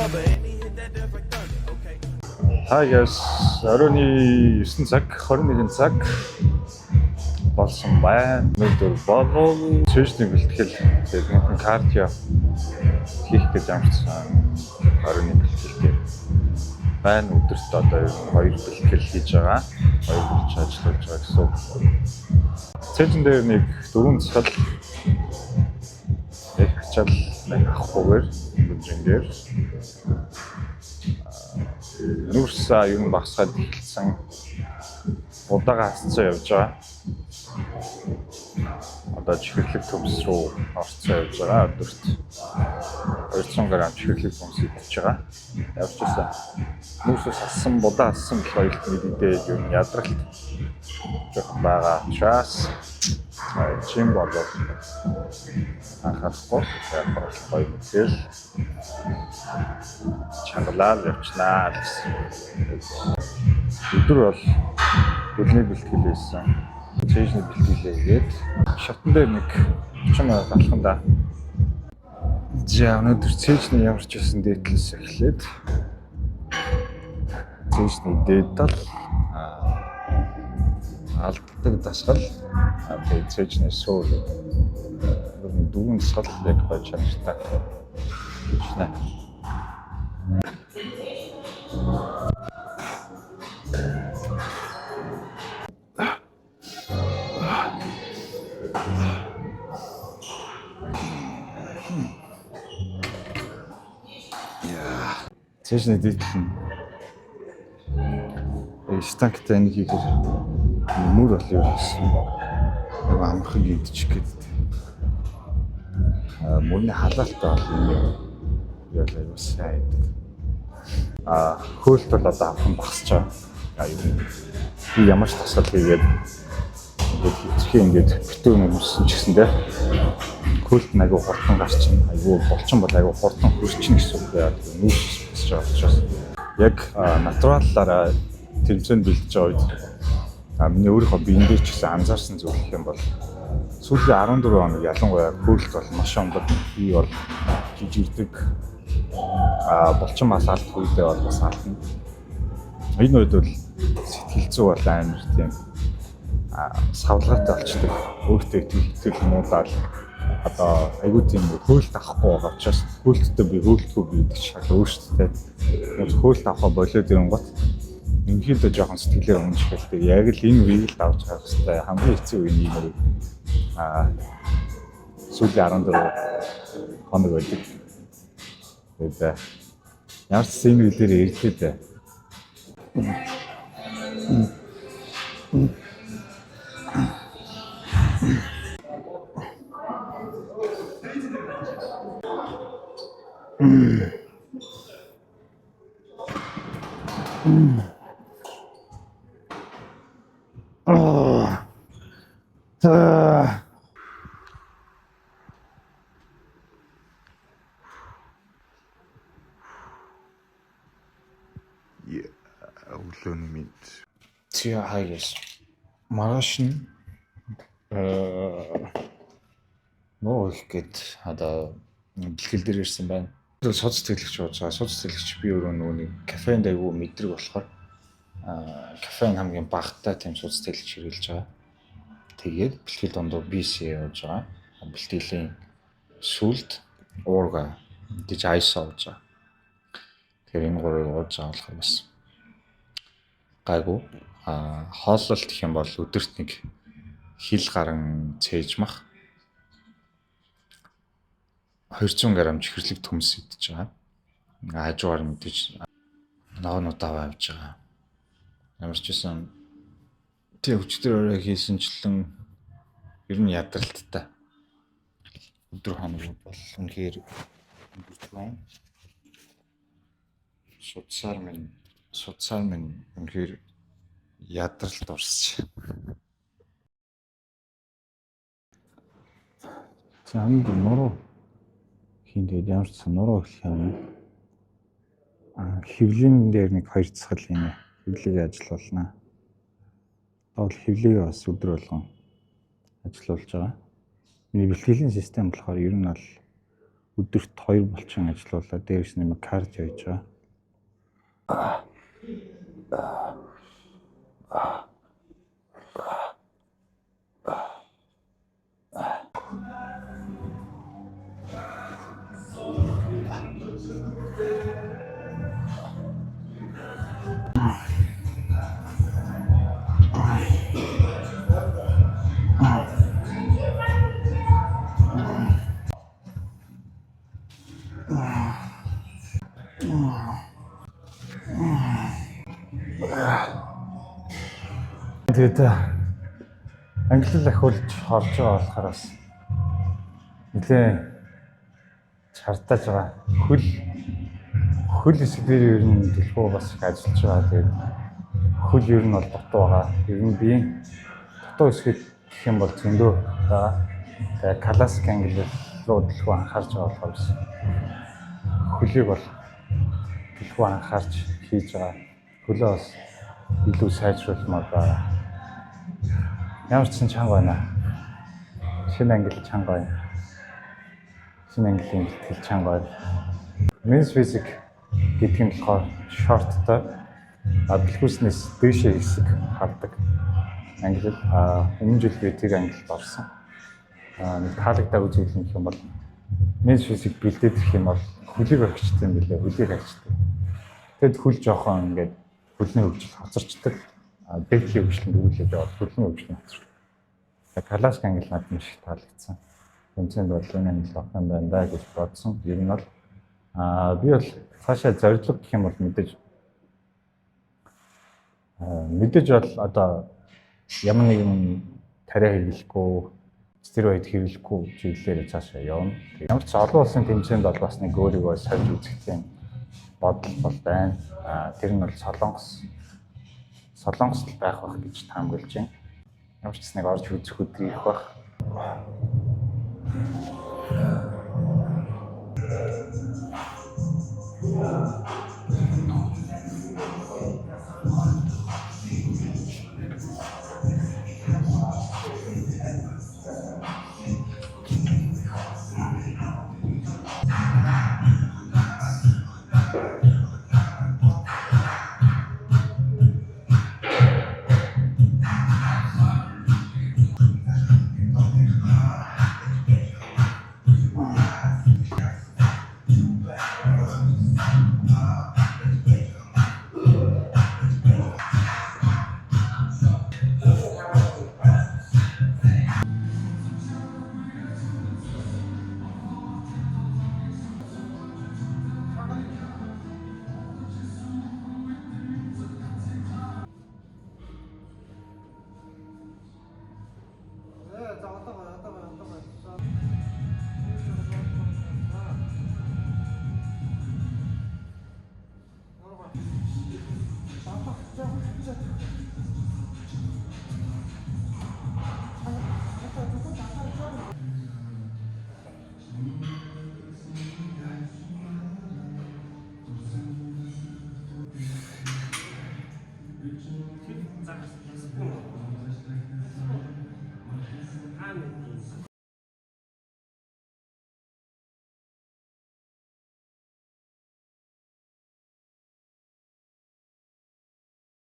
rubber and he hit that death like thunder. Okay. Hi guys, оройн 9 цаг 21 цаг болсон байна. Өнөөдөр болов цээжний бэлтгэл, тэгээд нэгэн cardio хийх гэж амжсан. Оройн бэлтгэлтэй байна. Өдөрт одоо ер нь хоёр бэлтгэл хийж байгаа. Хоёр бэлж ажиллаж байгаа гэсэн үг. Цээжин дээр нэг дөрвөн цал нэг ачаал нэг авахгүйгээр өндрөнгээр нүүрсээ ер нь багасгаад эхэлсэн. Удаага хасцсан явж байгаа. Одоо чихэрлэг төмс рүү орцсон явж байгаа. Өдөрт 200 г чихэрлэг төмс идэж байгаа. Явж байсан. Нүүрсээс хассан, будаа хассан болохоор илт мэдээд ер нь ядралт жоохон байгаа учраас жим болов анхаарахгүй яг бол гоё мэдээл чангалаад явчихнаа л гэсэн. Өдөр бол хөлний бэлтгэл хийсэн. Цээжний бэлтгэлээ хийгээд шатан дээр нэг 30 минут алхан да. За, өнөөдөр цээжний ямар ч байсан дээдлээс эхлээд цээжний дээдл, алддаг дасгал, тэгээд цээжний суур, дөрвөн дасгал яг гоё чанартай хийчихнэ. Цээжний дээдл нь штангтай нэг хийхээр мөр бол юу гэсэн. Яг амархан идчих гээд. Мөрний халаалтай бол энэ юу аюу сайн идэг. Хөөлт бол одоо амархан багасч байгаа. Ер нь би ямар ч дасгал хийгээд ингээд хитрхи ингээд битүү нөмсөн ч гэсэндээ хөөлт нь аюу хурдан гарчин, аюу булчин бол аюу хурдан хөрчин гэсэн үг. Яг нүүрс багасч байгаа учраас яг натураллаараа тэмцээнд бэлтэж байгаа үед миний өөрийнхөө биендээ ч гэсэн анзаарсан зүйл гэх юм бол сүүлийн 14 хоног ялангуяа хөөлт бол маш өндөр, би бол жижигдэг, булчин бас алдах үедээ бол бас алдна. Энэ үед бол сэтгэл зүй бол амар тийм савлгаатай болчдөг. Өөртөө итгэл муудаал одоо айгүй тийм хөөлт авахгүй байгаа учраас хөөлттэй би хөөлтгүй би гэдэг шал өөрсдөө хөөлт авахаа болоод ирэнгүүт ерөнхийдөө жоохон сэтгэлээр унж эхэлдэг. Яг л энэ үеийг л давж гарах хэрэгтэй. Хамгийн хэцүү үе нь энэ үе. Сүүлийн 14 хоног байдаг. Тэгээд ямар ч энэ үеээр ирлээ дээ. Өглөөний мэнд. За, hi guys. Маргааш нь нуруу их гээд одоо бэлтгэл дээр ирсэн байна. Судас тэлэгч ууж байгаа. Судас тэлэгч би өөрөө нөгөө нэг кофеинд айгүй мэдрэг болохоор кофеин хамгийн багатай тийм судас тэлэгч хэрэглэж байгаа. Тэгээд бэлтгэл дундуур BC ууж байгаа. Бэлтгэлийн сүүлд уурга гэж айс ууж байгаа. Тэгэхээр энэ гурыг ууж байгаа болохоор бас гайгүй. Хооллолт гэх юм бол өдөрт нэг хил гарan цээж мах, 200 г чихэрлэг төмс идэж байгаа. Хажуугаар мэдээж ногоонууд аваа авч байгаа. Ямар ч байсан тий өчигдөр орой хийсэнчлэн ер нь ядралттай. Өдөр хоногуд бол үнэхээр өнгөрч байна. Судсаар минь үнэхээр ядралт урсч. За, хамгийн нуруу хийн, тэгээд ямар ч сан нуруу эхлэх юм. Хэвлийн дээр нэг хоёр дасгал юм. Хэвлийг ажиллуулнаа. Одоо бол хэвлийг бас өдөр болгон ажиллуулж байгаа. Миний бэлтгэлийн систем болохоор ер нь бол Өдөрт 2 булчин ажиллаулаа. Дээрээс нэмэг кардио хийж байгаа. Тэгээд англи ахиулж орж байгаа болохоор бас нэлээд чардааж байгаа. Хөл хэсэг дээр ер нь дэлхүү бас их ажиллаж байгаа. Тэгээд хөл ер нь бол дутуу байгаа. Ер нь биеийн дутуу хэсэг гэх юм бол зөндөө байгаа. Тэгээд классик англи руу дэлхүү анхаарч байгаа болохоор бас хөлийг бол дэлхүү анхаарч хийж байгаа. Хөлөө бас илүү сайжруулмаар байгаа. Ямар ч сан чанга байна. Шинэ англи чанга байна. Шинэ английн бэлтгэл чанга байна. Men's Physique гэдэг нь болохоор шорттой бэлхүүснээс дээшээ хэсэг хардаг англи. Өмнө жил би тэр англид орсон. Нэг таалагдаагүй зүйл нь гэх юм бол Men's Physique бэлдээд ирэх юм бол хөлийг орхичдаг юм билээ. Хөлийг харчдаг. Тэгэд хөл жоохон ингээд хөлний хөгжил хоцорчдаг. Дээдлийн хөгжил нь дөрвөлж яваад хөлний хөгжил нь хоцорчдаг. Тэгээ классик англи надад маш их таалагдсан. Тэмцээнд бол энэ англи авах юм байна да гэж бодсон. Ер нь бол би бол цаашаа зорилго гэх юм бол мэдээж бол одоо ямар нэгэн тариа хэрэглэхгүй, стероид хэрэглэхгүй чиглэлээр цаашаа явна. Ямар ч олон улсын тэмцээнд бол бас нэг өөрийгөө сольж үзэх тийм бодол бол байна. Тэр нь бол Солонгост л байх байх гэж таамаглаж байна. Ямар ч нэг орж үзэх өдөр ирэх байх.